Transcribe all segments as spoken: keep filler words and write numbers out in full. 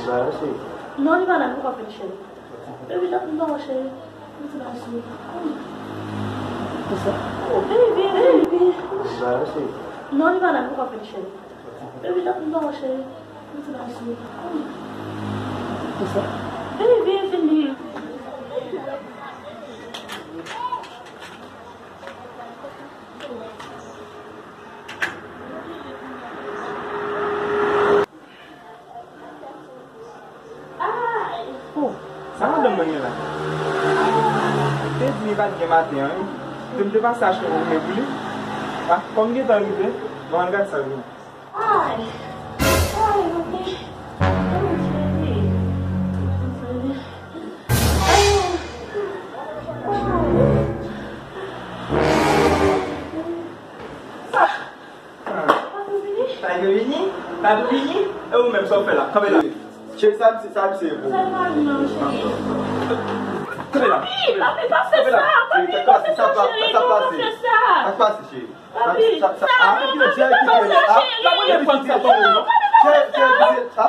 Non, li pa la, li pa fè cheri. Baby, jan m pa wè cheri. Mwen ti bay sou. Kisa? Oh, baby, baby. Non, li pa la, li pa fè cheri. Baby, jan m pa wè cheri. Mwen ti bay sou. Kisa? Baby, vini. Oh, sa madanm mwen gen la? Te di li pa t gen maten an, wi. Te m te pase achte yon goute pou li. Ah, kòm gentan rive, nou al gade sa l gen. Ay, ay, mwen te, mwen te, Tiger vini? Tiger vini? E ou menm, sa w fè la? Kanpe la. Cheri, sa misye, sa misye ye pou ou? Kanpe la. Papi, papi, pa fè sa. Papi, pa fè sa, cheri. Non, pa fè sa. Sa k pase, cheri? Sa k pase, cheri? Papi, sa, sa, sa, ah, kite, cheri, kite, cheri.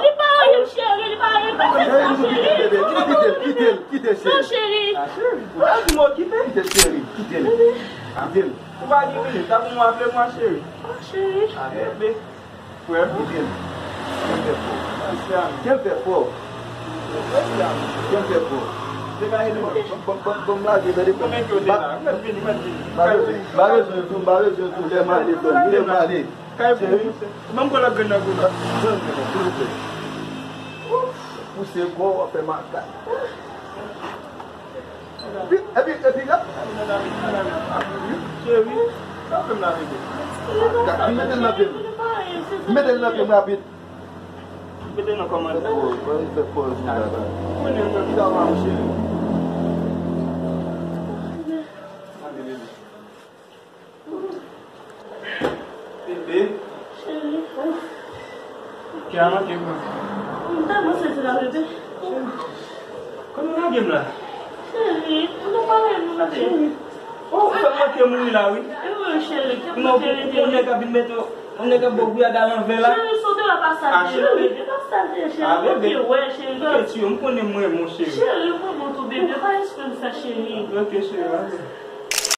Li pa anyen, cheri, li pa anyen, pa fè sa, cheri. Kite, kite, kite, cheri. Non, cheri. Ou pa di m okipe? Kite, cheri, kite l. Kite l. Ou pa gen minit, ta pou mwen aple mwen, cheri. Ah, cheri. Ah, bebe. Frè m. Kite l. Kite l fè fò. Kite l fè fò. Kite l fè fò. Degaje nou. Bon, bon, bon, bon, lage, tande. Konbyen ke w te la? Mèt vini, mèt vini. M pa bezwen, m pa bezwen tou, m pa bezwen tou. Lè m ale, frè m, lè m ale. Kay pou ou, monchè. Ban m pran lòt grenn nan pou ou. Silvouplè. Pouse gwo, w ap fè makak. Epi, epi, epi, la. Cheri, sa fè m la, bebe? Mete l nan pye m. Mete l nan pye m rapid. Mete l nan kòmantè. Fè pòz, fè pòz, fè pòz, bebe. Ou konnen mwen, sa va, cheri? Mande, bebe. Bebe. Cheri. Kè a manke m. M tèlman sezi la, bebe. Cheri. Kòman w lage m la? Cheri, ou nan pale nou la, bebe. Cheri. Oh, ou fè m manke mouri la, wi. E wi, cheri, ke Bondye rete. Non, pou yon nèg ap vin mete yon nèg ap ba w gouyad alanvè la. Cheri, sote la pa sa, cheri. Ah, cheri. Bebe, pa sa, cheri. Ah, bebe. Bebe, wè, cheri. Kèt yo, m konnen mwen, mon cheri. Cheri, mwen bon tou, bebe. Pa espre m sa, cheri. Ok, cheri, ok.